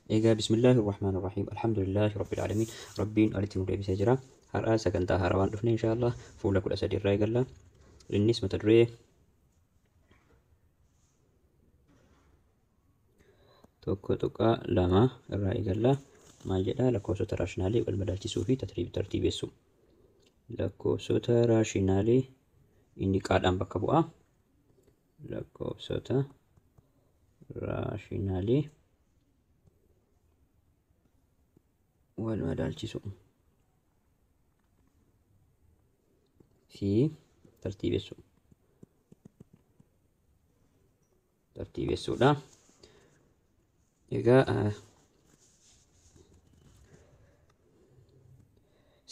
Egaa bismillaahi rahmaani rahiim alhamdulillaahi rabbil aalamiin rabbiin walitti nu deebisee jira. Har'a sagantaa haaraa waan dhufne inshaallah fuula 13 irraa eegalla. Innis mata duree 1.2 irraa eegalla. Maal jedhaa? Lakkoofsota raashinaalii wal madaalchisuu fi tartiibessuu. Lakkoofsota raashinaalii inni qaadhaan bakka bu'a. Lakkoofsota raashinaalii wal madaalchisuu fi tartiibessuu. Tartiibessuudha. Egaa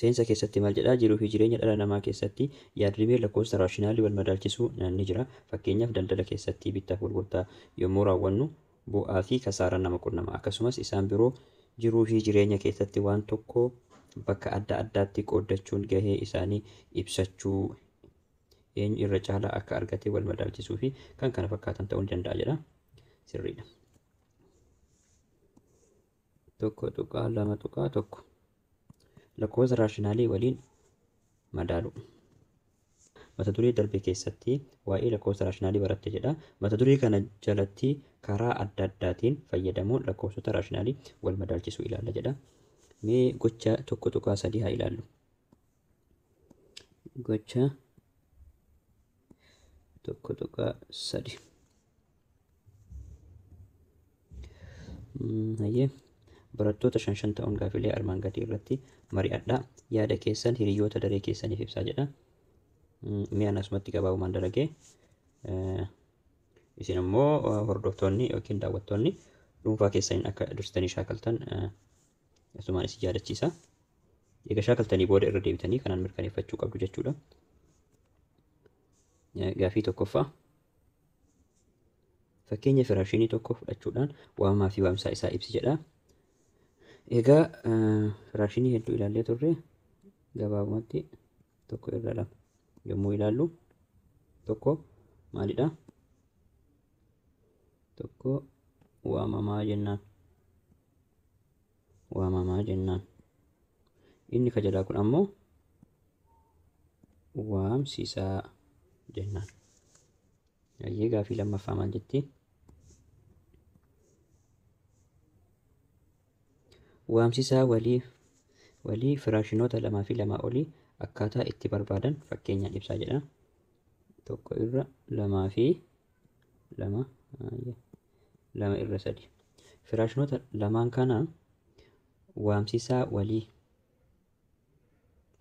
seensa keessatti maal jedhaa? Jiruu fi jireenya dhala namaa keessatti yaadrimee lakkoofsa raashinaalii wal madaalchisuu ni jira. Fakkeenyaaf daldala keessatti bittaa fi gurgurtaa yommuu raawwannu bu'aa fi kasaaraan nama qunnama. Akkasumas isaan biroo jiruu fi jireenya keessatti waan tokko bakka adda addaatti qooddachuun gahee isaanii ibsachuu, eenyu irra caalaa akka argate wal madaalchisuu fi kan kana fakkaatan ta'uu ni danda'a jedha. Sirriidha. 1.2.1 lakkoofsa raashinaalii waliin madaalu. Mata duree darbe keessatti waa'ee lakkoofsa raashinaalii baratte jedha. Mata duree kana jalatti karaa adda addaatiin fayyadamuun lakkoofsota raashinaalii wal madaalchisuu ilaalla jedha. Mee gocha 1.3 haa ilaallu. Gocha 1.3. Hayyee. Barattoota 5 ta'uun gaafilee armaan gadii irratti mari'adhaa. Yaada keessan hiriyoota daree keessaniif ibsaa jedha. Mi'a asumatti gabaabumaan dalagee isin immoo hordoftoonni yookiin daawwattoonni dhuunfaa keessaniin akka dursitanii shaakaltan asumaan isin yaadachiisa. Egaa shaakaltanii booda irra deebitanii kanaan mirkaneeffachuu qabdu jechuudha. Gaafii tokkoffaa. Fakkeenya firaashinii tokko fudhachuudhaan waamamaa fi waamsaa isaa ibsi jedha. Egaa firaashinii hedduu ilaallee turre gabaabumatti 1 irra 2 yommuu ilaallu tokko maalidha? Tokko waamamaa jennaan. Waamamaa jennaan. Inni ka jalaa kun ammoo waamsisaa jennaan. Hayyee gaafii lammaffaa maal jetti? Waamsisaa walii firaashinoota 2 fi 2 olii akkaataa itti barbaadan fakkeenyaan ibsaa jedha. 1 irra 2 fi 2, 2 irra 3. Firaashinoota lamaan kana waamsisaa walii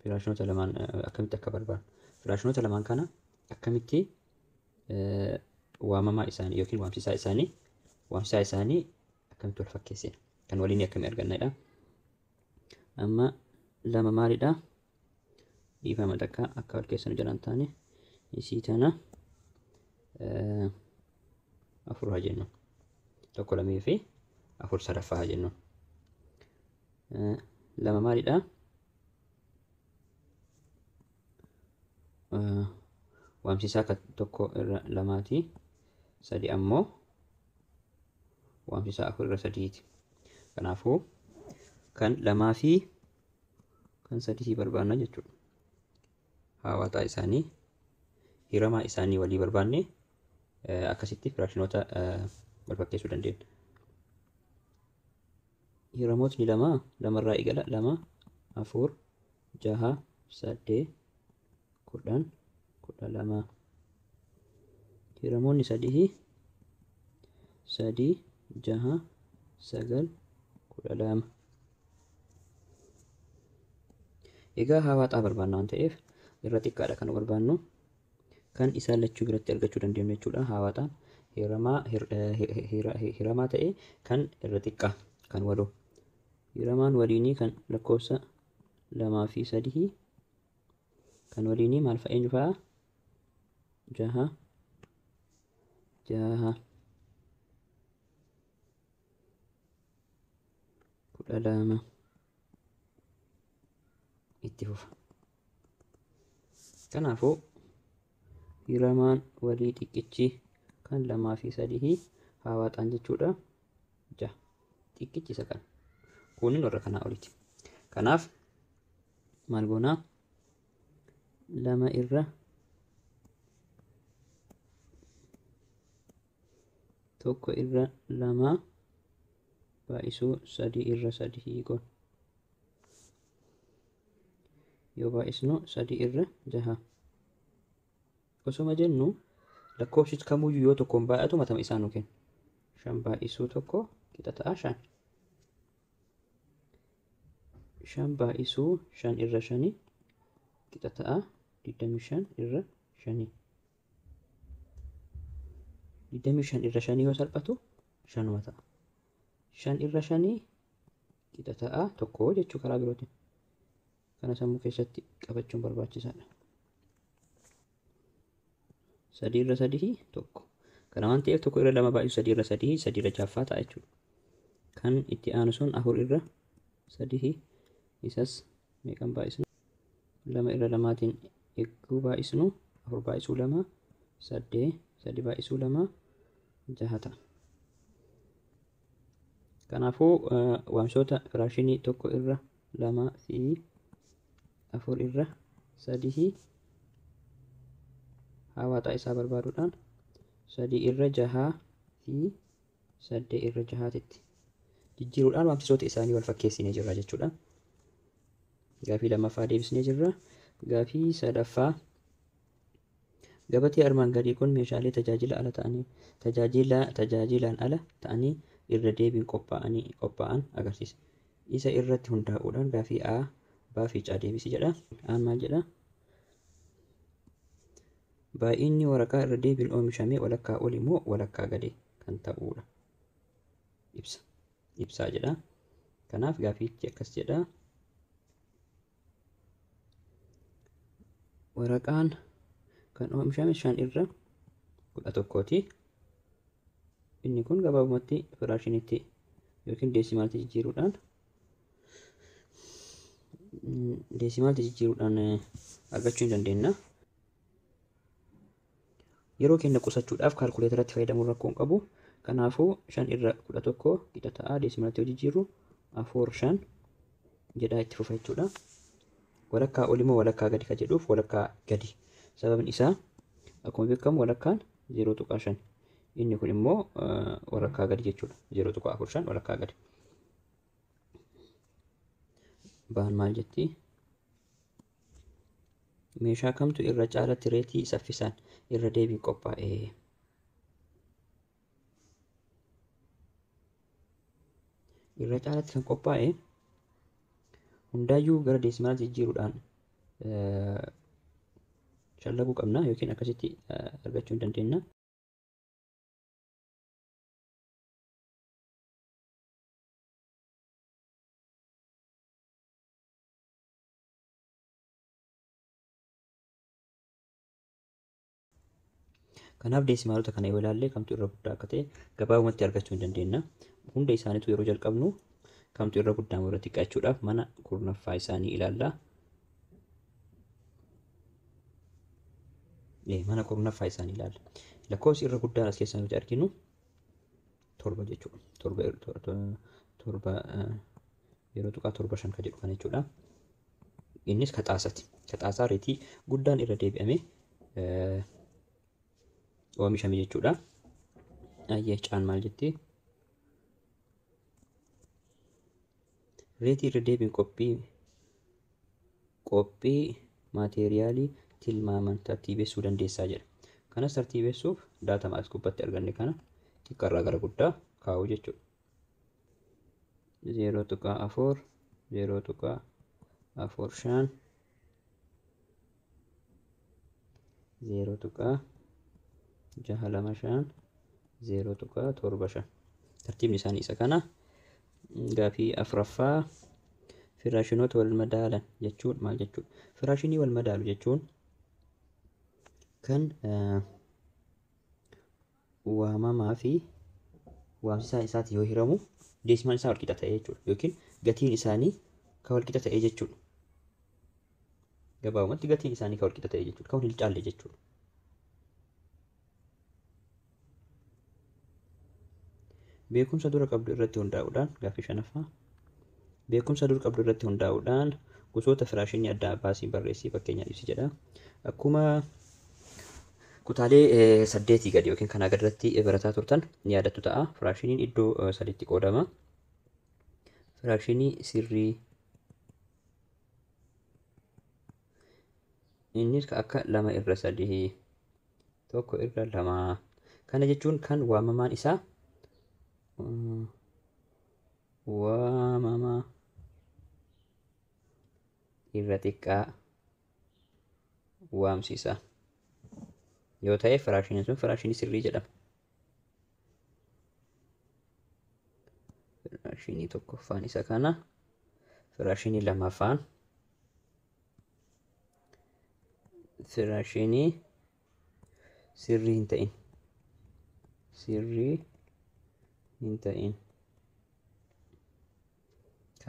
firaashinoota lamaan akkamitti akka barbaadnu? Firaashinoota lamaan kana akkamitti waamamaa isaanii yookiin waamsisaa isaanii akkamitti wal fakkeessina? Kan waliin akkamii argannedha. Amma 2 maalidha? Dhiifama takka akka wal keessan jalaan taane isii tana 4 haa jennu. 1 2 fi 4 sadaffaa haa jennu. 2 maalidha? Waamsisaa akka 1 irra 2ti. 3 ammoo waamsisaa 4 irra 3ti. Kanaafuu kan 2 fi kan 3 barbaanna jechuudha. Haawwataa isaanii hiramaa isaanii walii barbaanne akkasitti firaashinoota wal fakkeessuu dandeenya. Hiramootni 2 lamarraa eegala 2 4 6 8 10 12. Hiramoonni 3 3 6 9 12. Egaa haawwataa barbaanna waan ta'eef irra xiqqaadha kan barbaannu kan isaan lachuu biratti argachuu dandeenyu jechuudha. Haawwataan hiramaa ta'e kan irra xiqqaa kan waloo. Hiramaan waliinii kan lakkoofsa 2 fi 3 kan waliinii maal fa'a eenyu fa'a? 6 6 12 itti fufa. Kanaafuu hiramaan walii xiqqichi kan 2 fi 3 haawwataan jechuudha. 6 Xiqqichi isa kana. Kunin warra kanaa oliiti. Kanaaf maal goonaa? 2 irra 1 irra 2 baay'isuu 3 irra 3 goona. Yoo baay'isnu 3 irra 6. Osoma jennu lakkoofsi kamuyyuu yoo tokkoon baay'atu matama isaa nu kenna. 5 baay'isuu 1 qixa ta'a 5. 5 baay'isuu 5 irra 5 qixa ta'a 25 irra 5. 25 irra 5 yoo salphatu 5 ta'a. 5 irra 5 qixa ta'a 1 jechuu karaa birootiin. Kana sammuu keessatti qabachuun barbaachisaadha. 3 irra 3 1. Kana waan ta'eef 1 irra 2 baay'isu 3 irra 3 3 irra 6 ta'a jechuudha. Kan itti aanu sun 4 irra 3 isas meeqan baay'isnu? 2 irra 2tiin eeguu baay'isnu 4 baay'isuu 2 8 3 baay'isuu 2 6 ta'a. Kanaafuu waamsoota firaashinii 1 irra 2 fi 4 irra 3 hawaaxaa isaa barbaaduudhaan 3 irra 6 fi 8 irra 6tti jijjiiruudhaan waamsisoota isaanii wal fakkeessinee jirra jechuudha. Gaafii lammaffaa deebisnee jirra. Gaafii sadaffaa gabatee armaan gadii kun meeshaalee tajaajila ala ta'anii tajaajilaan ala ta'anii irra deebiin qophaa'an agarsiisa. Isa irratti hundaa'uudhaan gaafii A, B fi C deebisi jedha. Aan maal jedha? Baay'inni waraqaa irra deebiin oomishame walakkaa ol immoo walakkaa gadi kan ta'uudha. Ibsaa jedha. Kanaaf gaafiichi akkas jedha. Waraqaan kan oomishame 5 irra 11ti. Inni kun gabaabumatti firaashinitti yookiin deesimaaltti jijjiiruudhaan argachuu ni dandeenya. Yeroo keenya qusachuudhaaf kaalkuleetaratti fayyadamuun rakkoo hin qabu. Kanaafuu 5 irra 11 qixa ta'a deesimaaltti yoo jijjiirru 4 5 jedhaa itti fufa jechuudha. Walakkaa ol immoo walakkaa gadi kan jedhuuf walakkaa gadi. Sababni isaa akkuma beekamu walakkaan 0.5. Inni kun immoo walakkaa gadi jechuudha. 0.45 walakkaa gadi. Baan maal jetti? Meeshaa kamtu irra caalatti reetii saffisaan irra deebiin qophaa'e? Irra caalatti kan qophaa'e hundaayyuu gara deesimaalaatti jijjiiruudhaan shallaguu qabna yookiin akkasitti argachuu hin dandeenya. Kanaaf deesimaalota kana yoo ilaalle kamtu irra guddaa akka ta'e gabaabumatti argachuu hin dandeenya. Hunda isaaniitu yeroo jalqabnu kamtu irra guddaa irra xiqqaachuudhaaf mana kurnaffaa isaanii ilaalla. Mana kurnaffaa isaanii ilaalla. Lakkoofsi irra guddaan as keessaa nuti arginu 7 jechuudha. 7 yeroo tuqaa 7 5 kan jedhu kana jechuudha. Innis kaxaasati. Kaxaasaa reetii guddaan irra deebi'ame oomishame jechuudha. Ayyee caan maal jetti? Reetii irra deebiin qophii maateeriyaalii tilmaaman tartiibessuu dandeessaa jedha. Kanas tartiibessuuf daatama as gubbaatti arganne kana xiqqaarraa gara guddaa kaa'uu jechuudha. 0.4 0.45 0.625 0.75 tartiibni isaanii isa kana. Gaafii afuraffaa firaashinoota wal madaalan jechuun maal jechuudha? Firaashinii wal madaalu jechuun kan waamamaa fi waamsisaa isaati yoo hiramu deesimaan isaa walqixa ta'e jechuudha. Yookiin gatiin isaanii kan walqixa ta'e jechuudha. Gabaabumatti gatiin isaanii kan walqixa ta'e jechuudha. Kan hin caalle jechuudha. Beekumsa dura qabdu irratti hundaa'uudhaan gaaffii shanaffaa. Beekumsa dura qabdu irratti hundaa'uudhaan gosoota firaashinii adda baasii barreessii fakkeenyaaf ibsi jedha. Akkuma kutaalee 8 gadi yookiin kanaa gaditti barataa turtan ni yaadattu ta'a. Firaashiniin iddoo sadiitti qoodama. Firaashinii sirrii innis akka 2/3 1/2 kana jechuun kan waamamaan isaa waamama irra xiqqaa waamsisa yoo ta'e firaashiniin sun firaashinii sirrii jedhama. Firaashinii tokkoffaan isa kana, firaashinii lammaffaan firaashinii sirrii hin ta'in, sirrii hin ta'in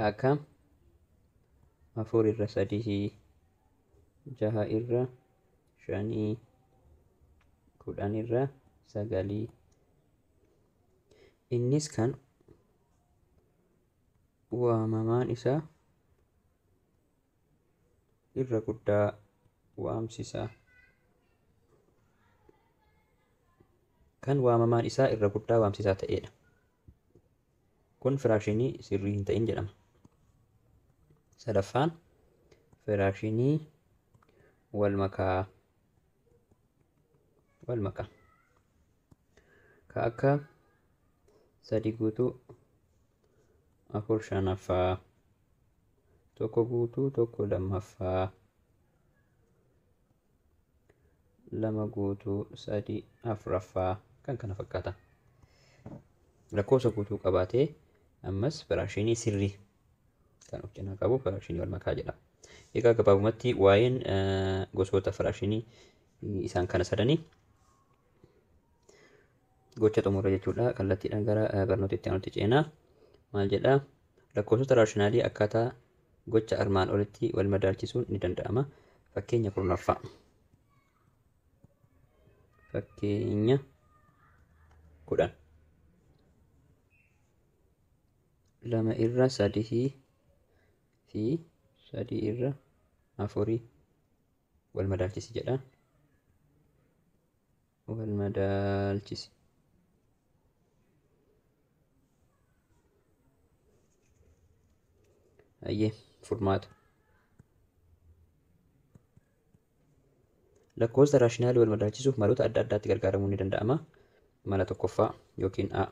akka 4/3 6/5 10/9 innis kan waamamaan isaa irra guddaa waamsisaa kan waamamaan isaa irra guddaa waamsisaa ta'edha. Kun firaashinii sirrii hin ta'in jedhama. Sadaffaan firaashinii wal makaa ka akka 3 guutuu 4/5 1 guutuu 1/2 2 guutuu 3/4 kan kana fakkaatan. Lakkoofsa guutuu qabaatee ammas firaashinii sirrii kan of cinaa qabu firaashinii wal makaa jedhama. Egaa gabaabumatti waa'een gosoota firaashinii isaan kana sadanii gocha xumura jechuudha. Kallattiidhaan gara barnoota itti aanutti ceenaa. Maal jedhaa? Lakkoofsota raashinaalii akkaataa gocha armaan olitti wal madaalchisuun ni danda'ama. Fakkeenya 10ffaa. Fakkeenya 10. 2/3 fi 3/4 wal madaalchisi jedha. Wal madaalchisi. Ayyee furmaata. Lakkoofsa raashinaalii wal madaalchisuuf maloota adda addaatti gargaaramuun ni danda'ama. Mala tokkoffaa yookiin A.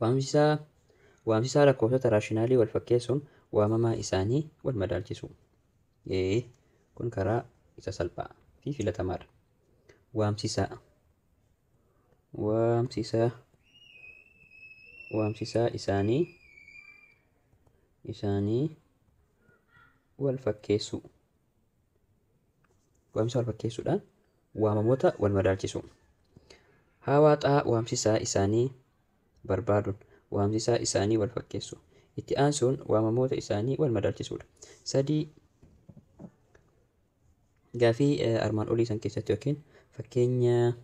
Waamsisaa lakkoofsota raashinaalii wal fakkeessuun waamamaa isaanii wal madaalchisu. Kun karaa isa salphaa fi filatamaadha. Waamsisaa isaanii wal fakkeessu. Waamsisaa wal fakkeessuudhaan waamamoota wal madaalchisu. Hawaaxaa waamsisaa isaanii barbaaduun waamsisaa isaanii wal fakkeessu. Itti aansuun waamamoota isaanii wal madaalchisuudha. 3 gaafii armaan olii san keessatti yookiin fakkeenya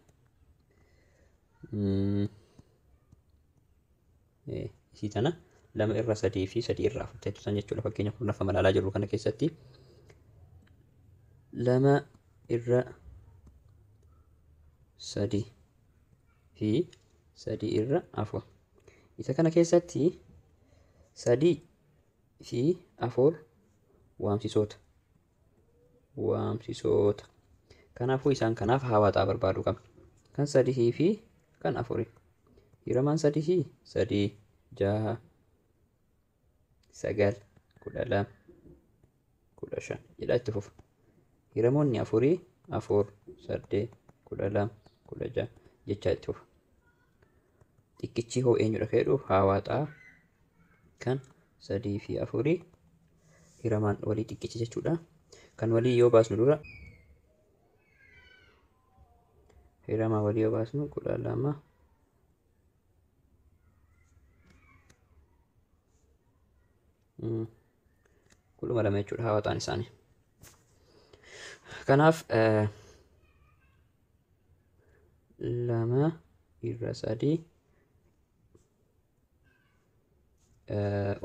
isii tana 2/3 fi 3/4 ta'etu jechuudha. Fakkeenya 10ffaa malaalaa jirru kana keessatti 2/3 fi 3/4 isa kana keessatti 3 fi 4 waamsisoota. Kanaafuu isaan kanaaf hawaaxaa barbaaduu qabna. Kan 3 fi kan 4. Hiramaan 3 3 6 9 12 15 jedha itti fufa. Hiramoonni 4 4 8 12 16 jechaa itti fufa. Xiqqichi hoo eenyudha kan jedhu hawaaxaa kan 3 fi 4 hiramaan walii xiqqichi jechuudha. Kan walii yoo baasnu dura hiramaa walii yoo baasnu 12 12 jechuudha hawaaxaan isaanii. Kanaaf 2/3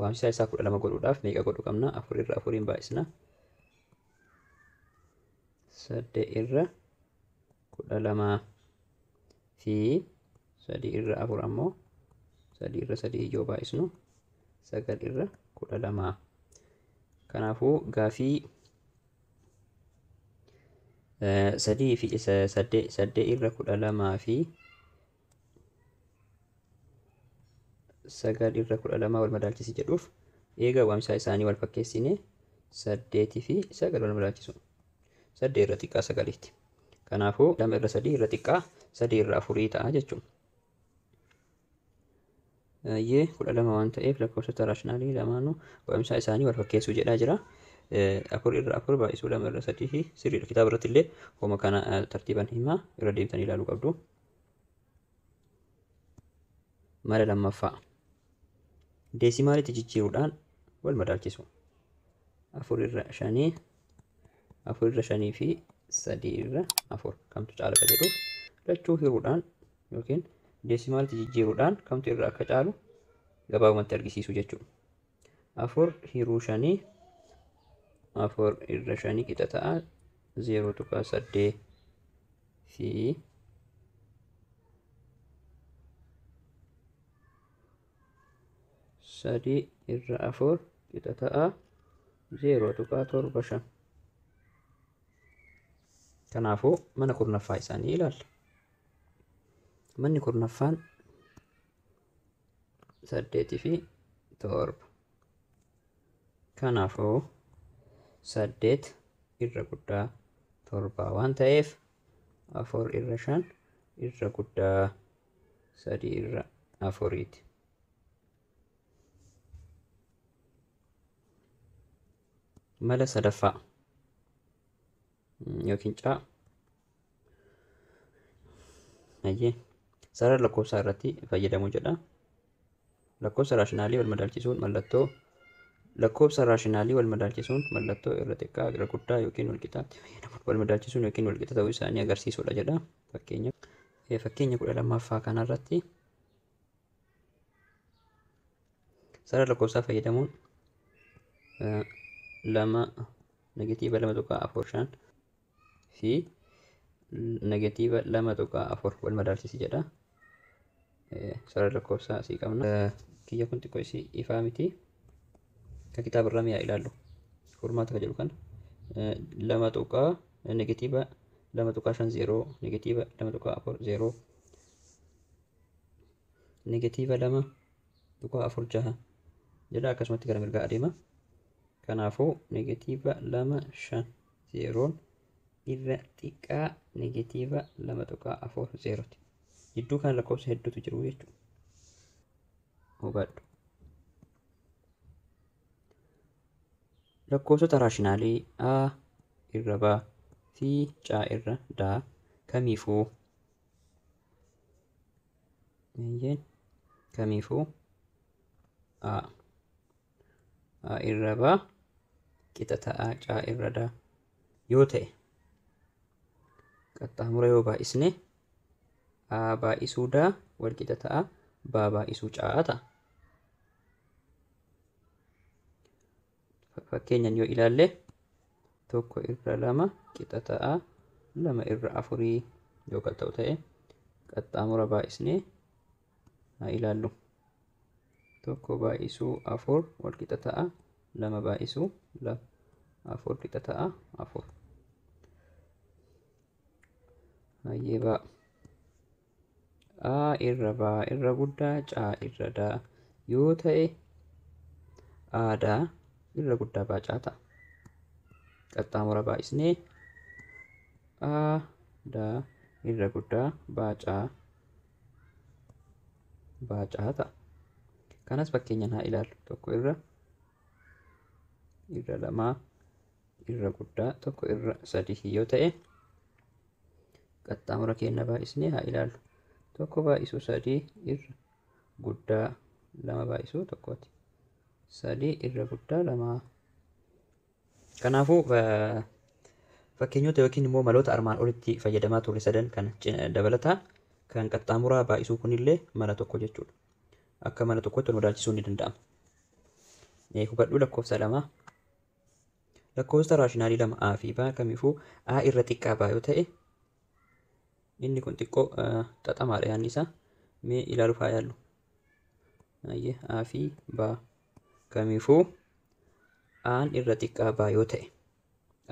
Waamsisaa isaa 12 godhuudhaaf meeqa godhuu qabna? 4 irra 4 baay'isna. 8 irra 12 fi 3 irra 4 ammoo 3 irra 3 yoo baay'isnu 9 irra 12. Kanaafuu gaafii 3 fi 8 irra 12 fi 9 irra 12 wal madaalchisi jedhuuf eega waamsisaa isaanii wal fakkeessine 8 fi 9 wal madaalchisu. 8 irra xiqqaa 9tti. Kanaafuu 2 irra 3 irra xiqqaa 3 irra 4 ta'a jechuudha. Iyyee 12 waan ta'eef lakkoofsota raashinaalii lamaanuu waamsisaa isaanii wal fakkeessuu jedhaa jira. 4 irra 4 baay'isuu 2 irra 3 fi sirriidha. Kitaaba irratti illee homa kana tartiiban himaa irra deemtanii ilaaluu qabdu. Mala lammaffaa. Deesimaalitti jijjiiruudhaan wal madaalchisu. 4 irra 5, 4 irra 5 fi 3 irra 4 kamtu caala ka jedhuuf lachuu hiruudhaan yookiin deesimaalitti jijjiiruudhaan kamtu irra akka caalu gabaabumatti argisiisu jechuudha. 4 hiruu 5, 4 irra 5 qixa ta'a 0.8 fi 3 irra 4 qixa ta'a 0.75. Kanaafuu mana kurnaffaa isaanii ilaalla. Manni kurnaffaan 8 fi 7. Kanaafuu 8 irra guddaa 7 waan ta'eef 4 irra 5 irra guddaa 3 irra 4ti. Mala sadaffaa yookiin caa. Ayyee sarara lakkoofsaa irratti fayyadamuu jedha. Lakkoofsa raashinaalii wal madaalchisuun mallattoo lakkoofsa raashinaalii wal madaalchisuun mallattoo irra xiqqaa irra guddaa yookiin wal qixaatti fayyadamuun wal madaalchisuun yookiin wal qixa ta'uu isaanii agarsiisuudha jedha. Fakkeenya 12ffaa kanarratti sarara lakkoofsaa fayyadamuun 2 negatiiva 2.45 fi negatiiva 2.4 wal madaalchisi jedha. Sarara lakkoofsaa asii qabna. Kiyya kun xiqqoo isii ifaa miti. Kan kitaaba irraa mi'a ilaallu. Furmaata kan jedhu kana 2 tuqaa negatiiva 2.50 negatiiva 2.40 negatiiva 2.46 jedha akkasumatti gara mirgaa adeema. Kanaafuu negatiiva 2.50 irra xiqqaa negatiiva 2.40 ti. Jidduu kana lakkoofsa hedduutu jiru jechuudha. Hubadhu. Lakkoofsota raashinaalii A irra B fi C irra D kamiifuu A A irra B qixa ta'a C irra D yoo ta'e qaxxaamura yoo baay'isne A baay'isuu D wal qixa ta'a B baay'isuu C ta'a. Fakkeenyaan yoo ilaalle 1 irra 2 qixa ta'a 2 irra 4 yoo kan ta'u ta'e qaxxaamura baay'isnee haa ilaallu. 1 baay'isuu 4 wal qixa ta'a 2 baay'isuu 2 4 qixa ta'a 4. Hayyee ba'a. A irra B irra guddaa C irra D yoo ta'e A D irra guddaa B C ta'a. Qaxxaamura baay'isnee A D irra guddaa B C B C ta'a. Kanas fakkeenyaan haa ilaallu. 1 irra 2 irra guddaa 1 irra 3 yoo ta'e qaxxaamura keenya baay'isnee haa ilaallu. 1 baay'isuu 3 irra guddaa 2 baay'isuu 1ti. 3 irra guddaa 2. Kanaafuu fakkeenyota yookiin immoo maloota armaan olitti fayyadamaa turre sadan kana dabalataa kan qaxxaamuraa baay'isuu kunillee mala tokko jechuudha. Akka mala tokkotti wal madaalchisuun ni danda'ama. Hubadhuu lakkoofsa 2. Lakkoofsa raashinaalii 2 A fi B kamiifuu A irra xiqqaa B yoo ta'e inni kun xiqqoo xaxamaadha yaadni isaa. Mee ilaaluuf haa yaallu. A fi B kamiifuu A'n irra xiqqaa B yoo ta'e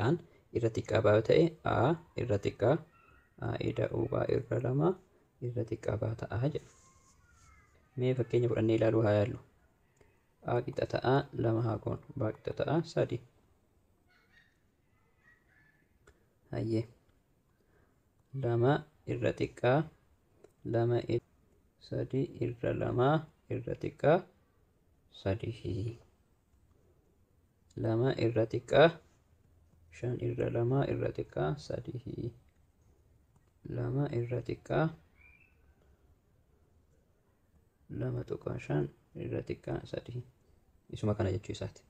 A'n irra xiqqaa B yoo ta'e A irra xiqqaa A ida'uu B irra 2 irra xiqqaa B ta'a jedha. Mee fakkeenya fudhannee ilaaluu haa yaallu. A qixa ta'a 2 haa goonu. B qixa ta'a 3. Hayyee 2 irra xiqqaa 2 3 irra 2 irra xiqqaa 3. 2 irra xiqqaa 5 irra 2 irra xiqqaa 3. 2 irra xiqqaa 2.5 irra xiqqaa 3. Isuma kana jechuu isaati.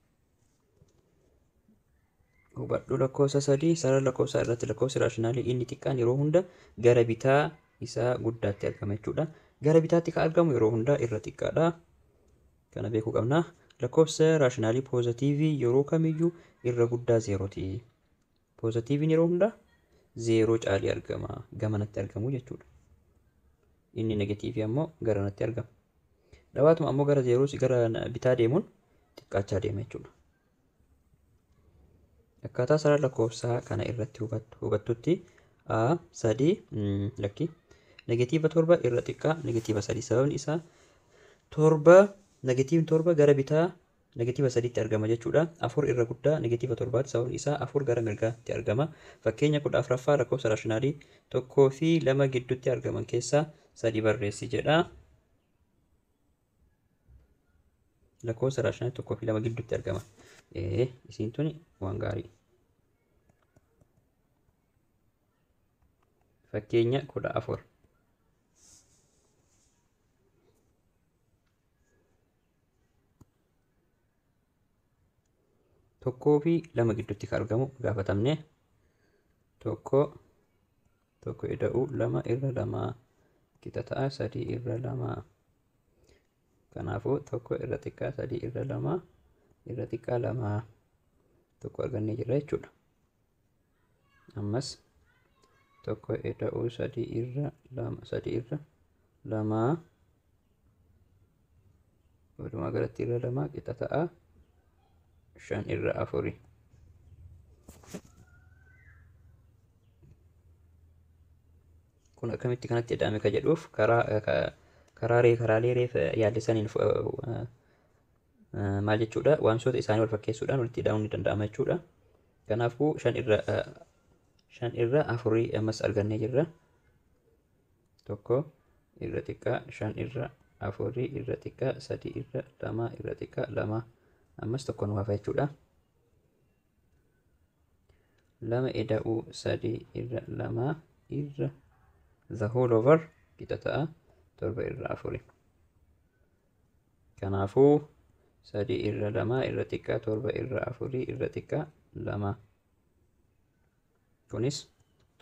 Hubadhuu lakkoofsa 3 sarara lakkoofsaa irratti lakkoofsi raashinaalii inni xiqqaan yeroo hunda gara bitaa isaa guddaatti argama jechuudha. Gara bitaatti kan argamu yeroo hunda irra xiqqaadha. Kana beekuu qabna. Lakkoofsa raashinaalii poozitiivii yeroo kamiyyuu irra guddaa 0ti. Poozitiiviin yeroo hunda 0 caalii argama. Gamanatti argamu jechuudha. Inni negatiivii ammoo garanatti argama. Dhawaatuma ammoo gara 0 gara bitaa deemuun xiqqaachaa deema jechuudha. Akkaataa sarara lakkoofsaa kana irratti hubattutti A 3 lakki negatiiva 7 irra xiqqaa negatiiva 3. Sababni isaa 7 negatiivni 7 gara bitaa negatiiva 3tti argama jechuudha. 4 irra guddaa negatiiva 7tti. Sababni isaa 4 gara mirgaatti argama. Fakkeenya 14ffaa lakkoofsa raashinaalii 1 fi 2 gidduutti argaman keessaa 3 barreessi jedha. Lakkoofsa raashinaalii 1 fi 2 gidduutti argama. Isiin tuni waan gaarii. Fakkeenya 14. 1 fi 2 gidduutti kan argamu gaafatamne. 1 1 ida'uu 2 irra 2 qixa ta'a 3 irra 2. Kanaafuu 1 irra xiqqaa 3 irra 2 irra xiqqaa 2 1 argannee jirra jechuudha. Ammas 1 ida'uu 3 irra 2 3 irra 2 walumaa galatti irra 2 qixa ta'a 5 irra 4. Kun akkamitti kanatti jedhame ka jedhuuf karaalee reef yaallisaniin maal jechuudha waamsoota isaanii wal fakkeessuudhaan walitti hidhamuun ni danda'ama jechuudha. Kanaafuu 5 irra 4 ammas argannee jirra. 1 irra xiqqaa 5 irra 4 irra xiqqaa 3 irra 2 irra xiqqaa 2 ammas 1 nu hafa jechuudha. 2 ida'uu 3 irra 2 irra the whole over qixa ta'a 7 irra 4. Kanaafuu 3 irra 2 irra xiqqaa 7 irra 4 irra xiqqaa 2. Kunis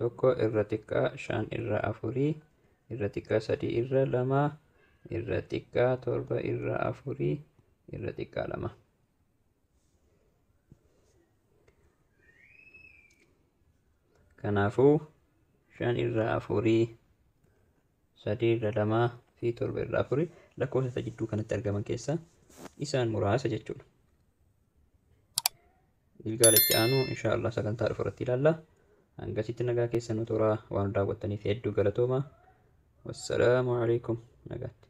1 irra xiqqaa 5 irra 4 irra xiqqaa 3 irra 2 irra xiqqaa 7 irra 4 irra xiqqaa 2. Kanaafuu 5 irra 4 3 irra 2 fi 7 irra 4 lakkoofsota jidduu kanatti argaman keessaa isaan muraasa jechuudha. Gilgaala itti aanu inshaallah sagantaa dhufu irratti ilaalla. Hangasitti nagaa keessan nu turaa waan daawwattaniif hedduu galatooma. Wassalaamu alaikum. Nagaatti.